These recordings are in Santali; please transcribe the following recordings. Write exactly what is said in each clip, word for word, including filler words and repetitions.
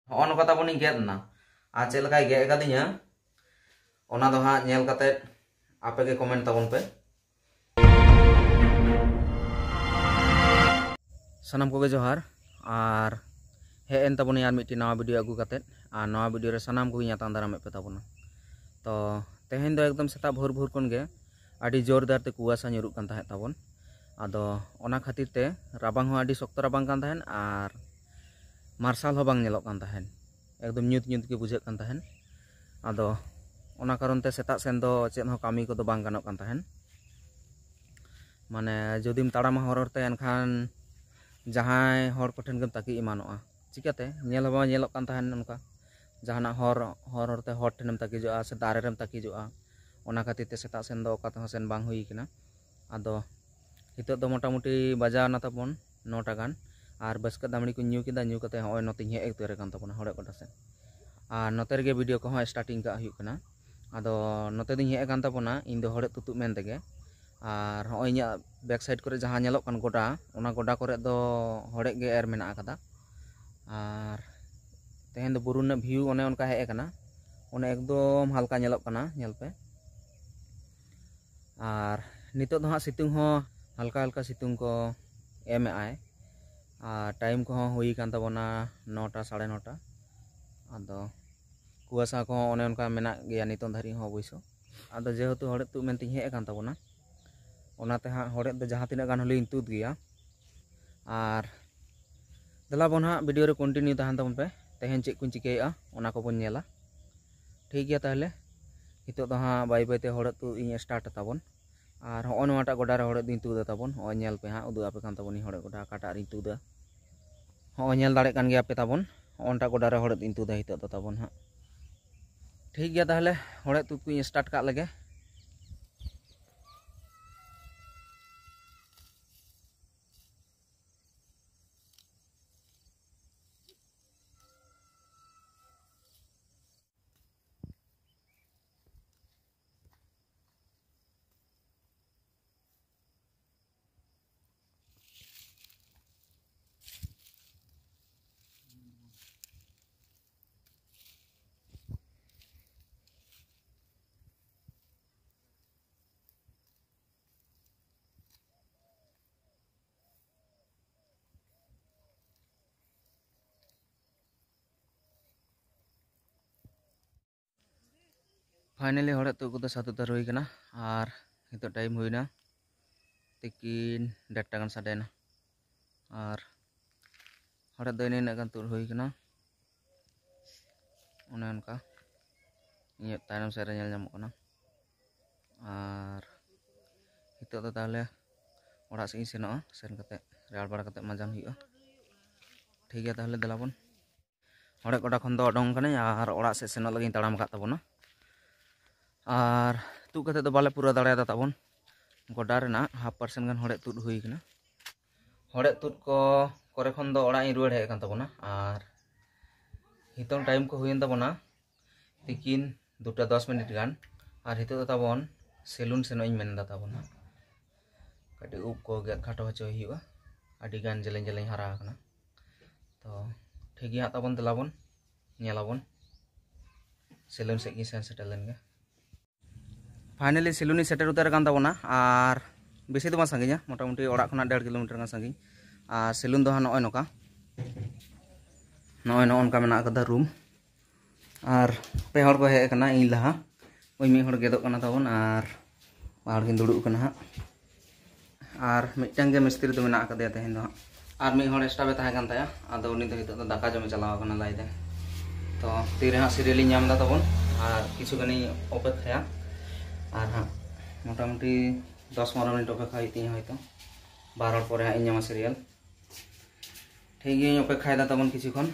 ᱦᱚᱸᱜᱼᱚ ᱱᱚᱝᱠᱟ ᱛᱟᱵᱚᱱᱤᱧ ᱜᱮᱫ ᱮᱱᱟ᱾ ᱟᱨ ᱪᱮᱫ ᱞᱮᱠᱟᱭ ᱜᱮᱫ ᱟᱠᱟᱫᱤᱧᱟ, ᱚᱱᱟ ᱫᱚ ᱦᱟᱸᱜ ᱧᱮᱞ ᱠᱟᱛᱮ ᱟᱯᱮ ᱜᱮ ᱠᱚᱢᱮᱱᱴ ᱛᱟᱵᱚᱱ ᱯᱮ᱾ ᱥᱟᱱᱟᱢ ᱠᱚᱜᱮ ᱡᱚᱦᱟᱨ᱾ ᱟᱨ ᱦᱮᱡ ᱮᱱ ᱛᱟᱵᱚᱱᱟᱹᱧ ᱟᱨ ᱢᱤᱫᱴᱤᱡ ᱱᱟᱣᱟ ᱵᱷᱤᱰᱤᱭᱳ ᱟᱹᱜᱩ ᱠᱟᱛᱮᱫ᱾ ᱟᱨ ᱱᱚᱣᱟ ᱵᱷᱤᱰᱤᱭᱳ ᱨᱮ ᱥᱟᱱᱟᱢ ᱠᱚᱜᱮᱧ ᱟᱛᱟᱝ ᱫᱟᱨᱟᱢᱮᱫ ᱯᱮ ᱛᱟᱵᱚᱱᱟ᱾ ᱛᱚ ᱛᱮᱦᱮᱧ ᱫᱚ ᱮᱠᱫᱚᱢ ᱥᱮᱛᱟᱜ ᱵᱷᱳᱨ ᱵᱷᱳᱨ ᱠᱷᱚᱱ ᱜᱮ ᱟᱹᱰᱤ ᱡᱳᱨᱫᱟᱨ ᱛᱮ ᱠᱩᱣᱟᱥᱟ ᱧᱩᱨᱩᱜ ᱠᱟᱱ ᱛᱟᱦᱮᱸᱫ ᱛᱟᱵᱚᱱ᱾ ᱟᱫᱚ ᱚᱱᱟ ᱠᱷᱟᱹᱛᱤᱨ ᱛᱮ ᱨᱟᱵᱟᱝ ᱦᱚᱸ ᱟᱹᱰᱤ ᱥᱚᱠᱛᱚ ᱨᱟᱵᱟᱝ ᱠᱟᱱ ᱛᱟᱦᱮᱸᱫ ᱟᱨ ᱢᱟᱨᱥᱟᱞ ᱦᱚᱸ ᱵᱟᱝ ᱧᱮᱞᱚᱜ ᱠᱟᱱ ᱛᱟᱦᱮᱸᱫ᱾ ᱮᱠᱫᱚᱢ ᱧᱩᱛ ᱧᱩᱛ ᱜᱮ ᱵᱩᱡᱷᱟᱹᱜ ᱠᱟᱱ ᱛᱟᱦᱮᱸᱫ᱾ ᱟᱫᱚ ᱚᱱᱟ ᱠᱟᱨᱚᱱ ᱛᱮ ᱥᱮᱛᱟᱜ ᱥᱮᱱ ᱫᱚ ᱪᱮᱫ ᱦᱚᱸ ᱠᱟᱹᱢᱤ ᱠᱚᱫᱚ ᱵᱟᱝ ᱜᱟᱱᱚᱜ ᱠᱟᱱ ᱛᱟᱦᱮᱸᱫ᱾ ᱢᱟᱱᱮ ᱡᱩᱫᱤᱢ ᱛᱟᱲᱟᱢᱟ ᱦᱚᱨ ᱦᱚᱨᱛᱮ, ᱮᱱᱠᱷᱟᱱ ᱡᱟᱦᱟᱸᱭ ᱦᱚᱲ ᱠᱚᱴᱷᱮᱱ ᱜᱮᱢ ᱛᱟᱹᱠᱤᱡ ᱮᱢᱟᱱᱚᱜᱼᱟ᱾ ᱪᱤᱠᱟᱹᱛᱮ? ᱧᱮᱞ ᱦᱚᱸ ᱵᱟᱝ ᱧᱮᱞᱚᱜ ᱠᱟᱱ ᱛᱟᱦᱮᱸᱫ ᱚᱱᱠᱟ᱾ ᱡᱟᱦᱟᱱᱟᱜ ᱦᱚᱨ, ᱦᱚᱨ ᱦᱚᱨᱛᱮ ᱦᱚᱲ ᱴᱷᱮᱱᱮᱢ ᱛᱟᱹᱠᱤᱡᱚᱜᱼᱟ ᱥᱮ ᱫᱟᱨᱮ ᱨᱮᱢ ᱛᱟᱹᱠᱤᱡᱚᱜᱼᱟ, ᱚᱱᱟ ᱠᱷᱟᱹᱛᱤᱨ ᱛᱮ ᱥᱮᱛᱟᱜ ᱥᱮᱱ ᱫᱚ ᱚᱠᱟ ᱛᱮᱦᱚᱸ ᱥᱮᱱ ᱵᱟᱝ ᱦᱩᱭ ᱠᱟᱱᱟ᱾ ᱟᱫᱚ ᱱᱤᱛᱚᱜ ᱫᱚ ᱢᱚᱴᱟᱢᱩᱴᱤ ᱵᱟᱡᱟᱣ ᱮᱱᱟ ᱛᱟᱵᱚᱱ ᱱᱚᱴᱟ ᱜᱟᱱ, ᱟᱨ ᱵᱟᱹᱥᱠᱟᱹ ᱫᱟᱜ ᱢᱟᱹᱲᱤ ᱠᱚᱧ ᱧᱩ ᱠᱮᱫᱟ᱾ ᱧᱩ ᱠᱟᱛᱮ ᱦᱚᱸᱜᱼᱚᱭ ᱱᱚᱛᱮᱧ ᱦᱮᱡ ᱩᱛᱟᱹᱨ ᱟᱠᱟᱱ ᱛᱟᱵᱚᱱᱟ ᱦᱚᱲᱮᱡ ᱜᱚᱰᱟ ᱥᱮᱫ᱾ ᱟᱨ ᱱᱚᱛᱮ ᱨᱮᱜᱮ ᱵᱷᱤᱰᱤᱭᱳ ᱠᱚᱦᱚᱸ ᱥᱴᱟᱨᱴᱤᱝ ᱠᱟᱜ ᱦᱩᱭᱩᱜ ᱠᱟᱱᱟ᱾ ᱟᱫᱚ ᱱᱚᱛᱮ ᱫᱚᱧ ᱦᱮᱡ ᱟᱠᱟᱱ ᱛᱟᱵᱚᱱᱟ ᱤᱧ ᱫᱚ ᱦᱚᱲᱮᱡ ᱛᱩᱛᱩᱫ ᱢᱮᱱ ᱛᱮᱜᱮ᱾ ᱟᱨ ᱦᱚᱸᱜᱼᱚᱭ ᱤᱧᱟᱹᱜ ᱵᱮᱠ ᱥᱟᱭᱤᱰ ᱠᱚᱨᱮ ᱡᱟᱦᱟᱸ ᱧᱮᱞᱚᱜ ᱠᱟᱱ ᱜᱚᱰᱟ, ᱚᱱᱟ ᱜᱚᱰᱟ ᱠᱚᱨᱮ ᱫᱚ ᱦᱚᱲᱮᱡ ᱜᱮ ᱮᱨ ᱢᱮᱱᱟᱜ ᱟᱠᱟᱫᱟ᱾ ᱟᱨ ᱛᱮᱦᱮᱧ ᱫᱚ ᱵᱩᱨᱩ ᱨᱮᱱᱟᱜ ᱵᱷᱤᱭᱩ ᱚᱱᱮ ᱚᱱᱠᱟ ᱦᱮᱡ ᱟᱠᱟᱱᱟ, ᱚᱱᱮ ᱮᱠᱫᱚᱢ ᱦᱟᱞᱠᱟ ᱧᱮᱞᱚᱜ ᱠᱟᱱᱟ, ᱧᱮᱞ ᱯᱮ᱾ ᱟᱨ ᱱᱤᱛᱚᱜ ᱫᱚ ᱦᱟᱸᱜ ᱥᱤᱛᱩᱝ ᱦᱚᱸ ᱦᱟᱞᱠᱟ ᱦᱟᱞᱠᱟ ᱥᱤᱛᱩᱝ ᱠᱚ ᱮᱢᱮᱜᱼᱟᱭ᱾ ᱟᱨ ᱴᱟᱭᱤᱢ ᱠᱚᱦᱚᱸ ᱦᱩᱭ ᱟᱠᱟᱱ ᱛᱟᱵᱚᱱᱟ ᱱᱚᱴᱟ, ᱥᱟᱲᱮ ᱱᱚᱴᱟ᱾ ᱟᱫᱚ ᱠᱩᱣᱟᱥᱟ ᱠᱚᱦᱚᱸ ᱚᱱᱮ ᱚᱱᱠᱟ ᱢᱮᱱᱟᱜ ᱜᱮᱭᱟ ᱱᱤᱛᱚᱝ ᱫᱷᱟᱹᱨᱤᱡ ᱦᱚᱸ ᱚᱵᱚᱥᱥᱚ᱾ ᱟᱫᱚ ᱡᱮᱦᱮᱛᱩ ᱦᱚᱲᱮᱡ ᱛᱩᱫ ᱢᱮᱱᱛᱮᱧ ᱦᱮᱡ ᱟᱠᱟᱱ ᱛᱟᱵᱚᱱᱟ, ᱚᱱᱟᱛᱮ ᱦᱟᱸᱜ ᱦᱚᱲᱮᱡ ᱫᱚ ᱡᱟᱦᱟᱸ ᱛᱤᱱᱟᱹᱜ ᱜᱟᱱ ᱦᱚᱞᱤᱧ ᱛᱩᱫ ᱜᱮᱭᱟ᱾ ᱟᱨ ᱫᱮᱞᱟ ᱵᱚᱱ ᱦᱟᱸᱜ ᱵᱷᱤᱰᱤᱭᱳ ᱨᱮ ᱠᱚᱱᱴᱤᱱᱤᱭᱩ ᱛᱟᱦᱮᱱ ᱛᱟᱵᱚᱱ ᱯᱮ᱾ ᱛᱮᱦᱮᱧ ᱪᱮᱫ ᱠᱚᱧ ᱪᱤᱠᱟᱹᱭᱮᱫᱼᱟ ᱚᱱᱟ ᱠᱚᱵᱚᱱ ᱧᱮᱞᱟ᱾ ᱴᱷᱤᱠ ᱜᱮᱭᱟ ᱛᱟᱦᱚᱞᱮ, ᱱᱤᱛᱚᱜ ᱫᱚ ᱦᱟᱸᱜ ᱵᱟᱹᱭ ᱵᱟᱹᱭ ᱛᱮ ᱦᱚᱲᱮᱡ ᱛᱩᱫ ᱤᱧ ᱥᱴᱟᱨᱴ ᱛᱟᱵᱚᱱ᱾ ᱟᱨ ᱦᱚᱸᱜᱼᱚ ᱱᱚᱣᱟᱴᱟᱜ ᱜᱚᱰᱟ ᱨᱮ ᱦᱚᱲᱮᱡ ᱫᱩᱧ ᱛᱩᱫᱟ ᱛᱟᱵᱚᱱ᱾ ᱦᱚᱸᱜᱼᱚᱭ ᱧᱮᱞ ᱯᱮ ᱦᱟᱸᱜ, ᱩᱫᱩᱜ ᱟᱯᱮ ᱠᱟᱱ ᱛᱟᱵᱚᱱᱤᱧ ᱦᱚᱲᱮᱡ ᱜᱚᱰᱟ ᱚᱠᱟᱴᱟᱜ ᱨᱤᱧ ᱛᱩᱫᱟ᱾ ᱦᱚᱸᱜᱼᱚᱭ ᱧᱮᱞ ᱫᱟᱲᱮᱭᱟᱜ ᱠᱟᱱ ᱜᱮᱭᱟ ᱯᱮ ᱛᱟᱵᱚᱱ, ᱦᱚᱸᱜᱼᱚᱱᱴᱟᱜ ᱜᱚᱰᱟ ᱨᱮ ᱦᱚᱲᱮᱡ ᱫᱩᱧ ᱛᱩᱫᱟ ᱱᱤᱛᱚᱜ ᱫᱚ ᱛᱟᱵᱚᱱ ᱦᱟᱸᱜ᱾ ᱴᱷᱤᱠ ᱜᱮᱭᱟ ᱛᱟᱦᱚᱞᱮ, ᱦᱚᱲᱮᱡ ᱛᱩᱫ ᱠᱚᱧ ᱥᱴᱟᱨᱴ ᱠᱟᱜ ᱞᱮᱜᱮ᱾ Finally ᱦᱚᱲᱮᱫ ᱛᱩᱫ ᱠᱚᱫᱚ ᱥᱟᱹᱛ ᱩᱛᱟᱹᱨ ᱦᱩᱭ ᱠᱟᱱᱟ᱾ ᱟᱨ ᱱᱤᱛᱚᱜ time ᱦᱩᱭᱱᱟ ᱛᱤᱠᱤᱱ ᱰᱮᱲᱴᱟ ᱜᱟᱱ ᱥᱟᱰᱮᱭᱮᱱᱟ᱾ ᱟᱨ ᱦᱚᱲᱮᱫ ᱫᱚ ᱤᱱᱟᱹ ᱤᱱᱟᱹᱜ ᱜᱟᱱ ᱛᱩᱫ ᱦᱩᱭ ᱠᱟᱱᱟ᱾ ᱚᱱᱮ ᱚᱱᱠᱟ ᱤᱧᱟᱹᱜ ᱛᱟᱭᱱᱚᱢ ᱥᱮᱫ ᱨᱮ ᱧᱮᱞ ᱧᱟᱢᱚᱜ ᱠᱟᱱᱟ᱾ ᱟᱨ ᱱᱤᱛᱚᱜ ᱫᱚ ᱛᱟᱦᱚᱞᱮ ᱚᱲᱟᱜ ᱥᱮᱫ ᱤᱧ ᱥᱮᱱᱚᱜᱼᱟ᱾ ᱥᱮᱱ ᱠᱟᱛᱮ ᱨᱮᱭᱟᱲ ᱵᱟᱲᱟ ᱠᱟᱛᱮ ᱢᱟᱸᱡᱟᱱ ᱦᱩᱭᱩᱜᱼᱟ᱾ ᱴᱷᱤᱠ ᱜᱮᱭᱟ, ᱛᱟᱦᱚᱞᱮ ᱫᱮᱞᱟ ᱵᱚᱱ᱾ ᱦᱚᱲᱮᱫ ᱜᱚᱰᱟ ᱠᱷᱚᱱ ᱫᱚ ᱚᱰᱚᱝ ᱠᱟᱹᱱᱟᱹᱧ ᱟᱨ ᱚᱲᱟᱜ ᱥᱮᱫ ᱥᱮᱱᱚᱜ ᱞᱟᱹᱜᱤᱫ ᱤᱧ ᱛᱟᱲᱟᱢ ᱟᱠᱟᱫ ᱛᱟᱵᱚᱱᱟ᱾ ᱟᱨ ᱛᱩᱫ ᱠᱟᱛᱮ ᱫᱚ ᱵᱟᱞᱮ ᱯᱩᱨᱟᱹᱣ ᱫᱟᱲᱮᱭᱟᱫᱟ ᱛᱟᱵᱚᱱ᱾ ᱜᱚᱰᱟ ᱨᱮᱱᱟᱜ half percent ᱜᱟᱱ ᱦᱚᱲᱮᱫ ᱛᱩᱫ ᱦᱩᱭ ᱠᱟᱱᱟ᱾ ᱦᱚᱲᱮᱫ ᱛᱩᱫ ᱠᱚ ᱠᱚᱨᱮ ᱠᱷᱚᱱ ᱫᱚ ᱚᱲᱟᱜ ᱤᱧ ᱨᱩᱣᱟᱹᱲ ᱦᱮᱡ ᱟᱠᱟᱱ ᱛᱟᱵᱚᱱᱟ᱾ ᱟᱨ ᱱᱤᱛᱚᱝ time ᱠᱚ ᱦᱩᱭᱮᱱ ᱛᱟᱵᱚᱱᱟ ᱛᱤᱠᱤᱱ ᱫᱩᱴᱟ ᱫᱚᱥ ᱢᱤᱱᱤᱴ ᱜᱟᱱ᱾ ᱟᱨ ᱱᱤᱛᱚᱜ ᱫᱚ ᱛᱟᱵᱚᱱ ᱥᱮᱞᱩᱱ ᱥᱮᱱᱚᱜ ᱤᱧ ᱢᱮᱱ ᱮᱫᱟ ᱛᱟᱵᱚᱱ ᱦᱟᱸᱜ᱾ ᱠᱟᱹᱴᱤᱡ ᱩᱵ ᱠᱚ ᱜᱮᱫ ᱠᱷᱟᱴᱚ ᱦᱚᱪᱚᱭ ᱦᱩᱭᱩᱜᱼᱟ᱾ ᱟᱹᱰᱤ ᱜᱟᱱ ᱡᱮᱞᱮᱧ ᱡᱮᱞᱮᱧ ᱦᱟᱨᱟ ᱟᱠᱟᱱᱟ᱾ ᱛᱚ ᱴᱷᱤᱠ ᱜᱮᱭᱟ ᱦᱟᱸᱜ, ᱛᱟᱵᱚᱱ ᱫᱮᱞᱟ ᱵᱚᱱ ᱧᱮᱞ ᱟᱵᱚᱱ᱾ ᱥᱮᱞᱩᱱ ᱥᱮᱫ ᱜᱤᱧ ᱥᱮᱱ ᱥᱮᱴᱮᱨ ᱞᱮᱱ ᱜᱮ᱾ Finally ᱥᱮᱞᱩᱱ ᱤᱧ ᱥᱮᱴᱮᱨ ᱩᱛᱟᱹᱨ ᱟᱠᱟᱱ ᱛᱟᱵᱚᱱᱟ᱾ ᱟᱨ ᱵᱮᱥᱤ ᱫᱚ ᱵᱟᱝ ᱥᱟᱺᱜᱤᱧᱟ, ᱢᱚᱴᱟᱢᱩᱴᱤ ᱚᱲᱟᱜ ᱠᱷᱚᱱᱟᱜ ᱰᱮᱲ ᱠᱤᱞᱳᱢᱤᱴᱟᱨ ᱜᱟᱱ ᱥᱟᱺᱜᱤᱧ᱾ ᱟᱨ ᱥᱮᱞᱩᱱ ᱫᱚ ᱦᱟᱸᱜ ᱱᱚᱜᱼᱚᱭ ᱱᱚᱝᱠᱟ, ᱱᱚᱜᱼᱚᱭ ᱱᱚᱜᱼᱚ ᱱᱚᱝᱠᱟ ᱢᱮᱱᱟᱜ ᱟᱠᱟᱫᱟ ᱨᱩᱢ᱾ ᱟᱨ ᱯᱮ ᱦᱚᱲ ᱠᱚ ᱦᱮᱡ ᱟᱠᱟᱱᱟ ᱤᱧ ᱞᱟᱦᱟ᱾ ᱳᱭ ᱢᱤᱫ ᱦᱚᱲ ᱜᱮᱫᱚᱜ ᱠᱟᱱᱟ ᱛᱟᱵᱚᱱ ᱟᱨ ᱵᱟᱨ ᱦᱚᱲ ᱠᱤᱱ ᱫᱩᱲᱩᱵ ᱟᱠᱟᱱᱟ ᱦᱟᱸᱜ᱾ ᱟᱨ ᱢᱤᱫᱴᱟᱝ ᱜᱮ ᱢᱤᱥᱛᱨᱤ ᱫᱚ ᱢᱮᱱᱟᱜ ᱟᱠᱟᱫᱮᱭᱟ ᱛᱮᱦᱮᱧ ᱫᱚ ᱦᱟᱸᱜ᱾ ᱟᱨ ᱢᱤᱫ ᱦᱚᱲ staff ᱮ ᱛᱟᱦᱮᱸ ᱠᱟᱱ ᱛᱟᱭᱟ, ᱟᱫᱚ ᱩᱱᱤ ᱫᱚ ᱱᱤᱛᱚᱜ ᱫᱚ ᱫᱟᱠᱟ ᱡᱚᱢᱮ ᱪᱟᱞᱟᱣ ᱟᱠᱟᱱᱟ ᱞᱟᱭ ᱛᱮ᱾ ᱛᱚ ᱛᱤᱨᱮ ᱦᱟᱸᱜ serial ᱤᱧ ᱧᱟᱢ ᱮᱫᱟ ᱛᱟᱵᱚᱱ, ᱟᱨ ᱠᱤᱪᱷᱩ ᱜᱟᱱᱤᱧ ᱚᱯᱮᱠᱷᱟᱭᱟ᱾ ᱟᱨ ᱦᱟᱸᱜ ᱢᱚᱴᱟᱢᱩᱴᱤ ᱫᱚᱥ ᱯᱚᱱᱨᱚ ᱢᱤᱱᱤᱴ ᱚᱯᱮᱠᱷᱟ ᱦᱩᱭᱩᱜ ᱛᱤᱧᱟᱹ ᱦᱚᱭᱛᱳ, ᱵᱟᱨ ᱦᱚᱲ ᱯᱚᱨᱮ ᱦᱟᱸᱜ ᱤᱧ ᱧᱟᱢᱟ serial᱾ ᱴᱷᱤᱠ ᱜᱮᱭᱟᱧ ᱚᱯᱮᱠᱷᱟᱭᱮᱫᱟ ᱛᱟᱵᱚᱱ ᱠᱤᱪᱷᱩ ᱠᱷᱚᱱ᱾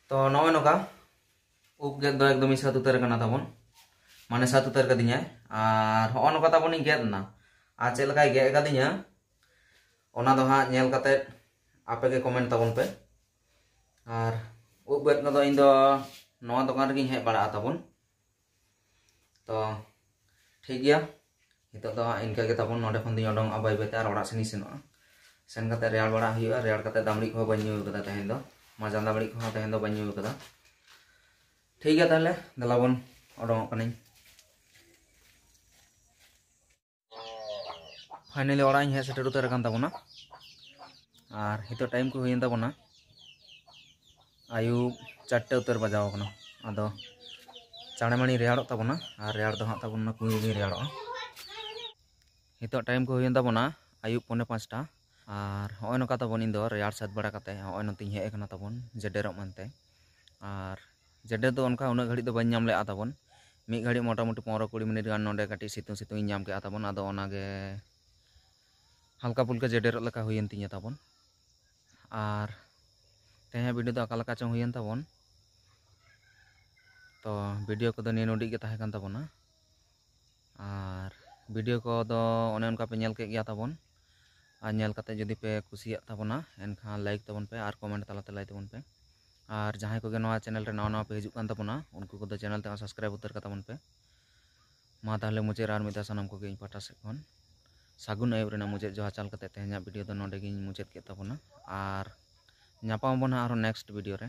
ᱛᱚ ᱱᱚᱜᱼᱚᱭ ᱱᱚᱝᱠᱟ ᱩᱵ ᱜᱮᱫ ᱫᱚ ᱮᱠᱫᱚᱢ ᱤᱧ ᱥᱟᱹᱛ ᱩᱛᱟᱹᱨ ᱠᱟᱱᱟ ᱛᱟᱵᱚᱱ, ᱢᱟᱱᱮ ᱥᱟᱹᱛ ᱩᱛᱟᱹᱨ ᱠᱟᱫᱤᱧᱟᱭ᱾ ᱟᱨ ᱦᱚᱸᱜᱼᱚ ᱱᱚᱝᱠᱟ ᱛᱟᱵᱚᱱᱤᱧ ᱜᱮᱫ ᱮᱱᱟ᱾ ᱟᱨ ᱪᱮᱫ ᱞᱮᱠᱟᱭ ᱜᱮᱫ ᱠᱟᱫᱤᱧᱟ ᱚᱱᱟ ᱫᱚ ᱦᱟᱸᱜ ᱧᱮᱞ ᱠᱟᱛᱮ ᱟᱯᱮ ᱜᱮ ᱠᱚᱢᱮᱱᱴ ᱛᱟᱵᱚᱱ ᱯᱮ᱾ ᱟᱨ ᱩᱵ ᱜᱮᱫ ᱠᱚᱫᱚ ᱤᱧ ᱫᱚ ᱱᱚᱣᱟ ᱫᱚᱠᱟᱱ ᱨᱮᱜᱤᱧ ᱦᱮᱡ ᱵᱟᱲᱟᱜᱼᱟ ᱛᱟᱵᱚᱱ᱾ ᱛᱚ ᱴᱷᱤᱠ ᱜᱮᱭᱟ, ᱱᱤᱛᱚᱜ ᱫᱚ ᱦᱟᱸᱜ ᱤᱱᱠᱟᱹ ᱜᱮ ᱛᱟᱵᱚᱱ᱾ ᱱᱚᱸᱰᱮ ᱠᱷᱚᱱ ᱫᱚᱧ ᱚᱰᱚᱝᱚᱜᱼᱟ ᱵᱟᱹᱭ ᱵᱟᱹᱭᱛᱮ ᱟᱨ ᱚᱲᱟᱜ ᱥᱮᱱ ᱤᱧ ᱥᱮᱱᱚᱜᱼᱟ᱾ ᱥᱮᱱ ᱠᱟᱛᱮ ᱨᱮᱭᱟᱲ ᱵᱟᱲᱟ ᱦᱩᱭᱩᱜᱼᱟ᱾ ᱨᱮᱭᱟᱲ ᱠᱟᱛᱮ ᱫᱟᱜ ᱢᱟᱹᱲᱤ ᱠᱚᱦᱚᱸ ᱵᱟᱹᱧ ᱧᱩ ᱠᱟᱫᱟ ᱛᱮᱦᱮᱧ ᱫᱚ, ᱢᱟᱡᱟᱱ ᱫᱟᱜ ᱢᱟᱹᱲᱤ ᱠᱚᱦᱚᱸ ᱛᱮᱦᱮᱧ ᱫᱚ ᱵᱟᱹᱧ ᱧᱩ ᱠᱟᱫᱟ᱾ ᱴᱷᱤᱠ ᱜᱮᱭᱟ, ᱛᱟᱦᱚᱞᱮ ᱫᱮᱞᱟ ᱵᱚᱱ ᱚᱰᱚᱝᱚᱜ ᱠᱟᱹᱱᱟᱹᱧ᱾ ᱯᱷᱟᱭᱱᱟᱞᱤ ᱚᱲᱟᱜ ᱤᱧ ᱦᱮᱡ ᱥᱮᱴᱮᱨ ᱩᱛᱟᱹᱨ ᱟᱠᱟᱱ ᱛᱟᱵᱚᱱᱟ᱾ ᱟᱨ ᱱᱤᱛᱚᱜ ᱴᱟᱭᱤᱢ ᱠᱚ ᱦᱩᱭᱮᱱ ᱛᱟᱵᱚᱱᱟ ᱟᱹᱭᱩᱵ ᱪᱟᱨᱴᱮ ᱩᱛᱟᱹᱨ ᱵᱟᱡᱟᱣ ᱟᱠᱟᱱᱟ᱾ ᱟᱫᱚ ᱪᱟᱬᱮ ᱢᱟᱲᱮ ᱨᱮᱭᱟᱲᱚᱜ ᱛᱟᱵᱚᱱᱟ, ᱟᱨ ᱨᱮᱭᱟᱲ ᱫᱚ ᱦᱟᱸᱜ ᱛᱟᱵᱚᱱ ᱚᱱᱟ ᱠᱩᱧ ᱨᱮᱜᱮ ᱨᱮᱭᱟᱲᱚᱜᱼᱟ᱾ ᱱᱤᱛᱚᱜ ᱴᱟᱭᱤᱢ ᱠᱚ ᱦᱩᱭᱮᱱ ᱛᱟᱵᱚᱱᱟ ᱟᱹᱭᱩᱵ ᱯᱚᱱᱮ ᱯᱟᱸᱪᱴᱟ᱾ ᱟᱨ ᱦᱚᱸᱜᱼᱚᱭ ᱱᱚᱝᱠᱟ ᱛᱟᱵᱚᱱ ᱤᱧ ᱫᱚ ᱨᱮᱭᱟᱲ ᱥᱟᱹᱛ ᱵᱟᱲᱟ ᱠᱟᱛᱮ ᱦᱚᱸᱜᱼᱚᱭ ᱱᱚᱛᱮᱧ ᱦᱮᱡ ᱟᱠᱟᱱᱟ ᱛᱟᱵᱚᱱ ᱡᱮᱰᱮᱨᱚᱜ ᱢᱮᱱᱛᱮ᱾ ᱟᱨ ᱡᱮᱰᱮᱨ ᱫᱚ ᱚᱱᱠᱟ ᱩᱱᱟᱹᱜ ᱜᱷᱟᱹᱲᱤᱡ ᱫᱚ ᱵᱟᱹᱧ ᱧᱟᱢ ᱞᱮᱜᱼᱟ ᱛᱟᱵᱚᱱ, ᱢᱤᱫ ᱜᱷᱟᱹᱲᱤᱡ ᱢᱚᱴᱟᱢᱩᱴᱤ ᱯᱚᱱᱨᱚ ᱠᱩᱲᱤ ᱢᱤᱱᱤᱴ ᱜᱟᱱ ᱱᱚᱸᱰᱮ ᱠᱟᱹᱴᱤᱡ ᱥᱤᱛᱩᱝ ᱥᱤᱛᱩᱝ ᱤᱧ ᱧᱟᱢ ᱠᱮᱜᱼᱟ ᱛᱟᱵᱚᱱ᱾ ᱟᱫᱚ ᱚᱱᱟᱜᱮ ᱦᱟᱞᱠᱟ ᱯᱩᱞᱠᱟᱹ ᱡᱮᱰᱮᱨᱚᱜ ᱞᱮᱠᱟ ᱦᱩᱭᱮᱱ ᱛᱤᱧᱟᱹ ᱛᱟᱵᱚᱱ᱾ ᱟᱨ ᱛᱮᱦᱮᱧᱟᱜ ᱵᱷᱤᱰᱤᱭᱳ ᱫᱚ ᱚᱠᱟ ᱞᱮᱠᱟ ᱪᱚᱝ ᱦᱩᱭᱮᱱ ᱛᱟᱵᱚᱱ᱾ ᱛᱚ ᱵᱷᱤᱰᱤᱭᱳ ᱠᱚᱫᱚ ᱱᱤᱭᱟᱹ ᱱᱩᱰᱤᱡ ᱜᱮ ᱛᱟᱦᱮᱸ ᱠᱟᱱ ᱛᱟᱵᱚᱱᱟ᱾ ᱟᱨ ᱵᱷᱤᱰᱤᱭᱳ ᱠᱚᱫᱚ ᱚᱱᱮ ᱚᱱᱠᱟ ᱯᱮ ᱧᱮᱞ ᱠᱮᱫ ᱜᱮᱭᱟ ᱛᱟᱵᱚᱱ᱾ ᱟᱨ ᱧᱮᱞ ᱠᱟᱛᱮ ᱡᱩᱫᱤ ᱯᱮ ᱠᱩᱥᱤᱭᱟᱜ ᱛᱟᱵᱚᱱᱟ, ᱮᱱᱠᱷᱟᱱ ᱞᱟᱭᱤᱠ ᱛᱟᱵᱚᱱ ᱯᱮ ᱟᱨ ᱠᱚᱢᱮᱱᱴ ᱛᱟᱞᱟᱛᱮ ᱞᱟᱹᱭ ᱛᱟᱵᱚᱱ ᱯᱮ᱾ ᱟᱨ ᱡᱟᱦᱟᱸᱭ ᱠᱚᱜᱮ ᱱᱚᱣᱟ ᱪᱮᱱᱮᱞ ᱨᱮ ᱱᱟᱣᱟ ᱱᱟᱣᱟ ᱯᱮ ᱦᱤᱡᱩᱜ ᱠᱟᱱ ᱛᱟᱵᱚᱱᱟ, ᱩᱱᱠᱩ ᱠᱚᱫᱚ ᱪᱮᱱᱮᱞ ᱛᱮᱦᱚᱸ ᱥᱟᱵᱥᱠᱨᱟᱭᱤᱵ ᱩᱛᱟᱹᱨ ᱠᱟᱛᱟ ᱵᱚᱱ ᱯᱮ᱾ ᱢᱟ ᱛᱟᱦᱚᱞᱮ ᱢᱩᱪᱟᱹᱫ ᱨᱮ ᱟᱨ ᱢᱤᱫ ᱫᱷᱟᱣ ᱥᱟᱱᱟᱢ ᱠᱚᱜᱮ ᱤᱧ ᱯᱟᱦᱴᱟ ᱥᱮᱫ ᱠᱷᱚᱱ ᱥᱟᱹᱜᱩᱱ ᱟᱹᱭᱩᱵ ᱨᱮᱱᱟᱜ ᱢᱩᱪᱟᱹᱫ ᱡᱚᱦᱟᱨ ᱪᱟᱞ ᱠᱟᱛᱮ ᱛᱮᱦᱮᱧᱟᱜ ᱵᱷᱤᱰᱤᱭᱳ ᱫᱚ ᱱᱚᱸᱰᱮ ᱜᱤᱧ ᱢᱩᱪᱟᱹᱫ ᱠᱮᱫ ᱛᱟᱵᱚᱱᱟ᱾ ᱟᱨ ᱧᱟᱯᱟᱢ ᱟᱵᱚᱱ ᱦᱟᱸᱜ ᱟᱨᱦᱚᱸ ᱱᱮᱠᱥᱴ ᱵᱷᱤᱰᱤᱭᱳ ᱨᱮ᱾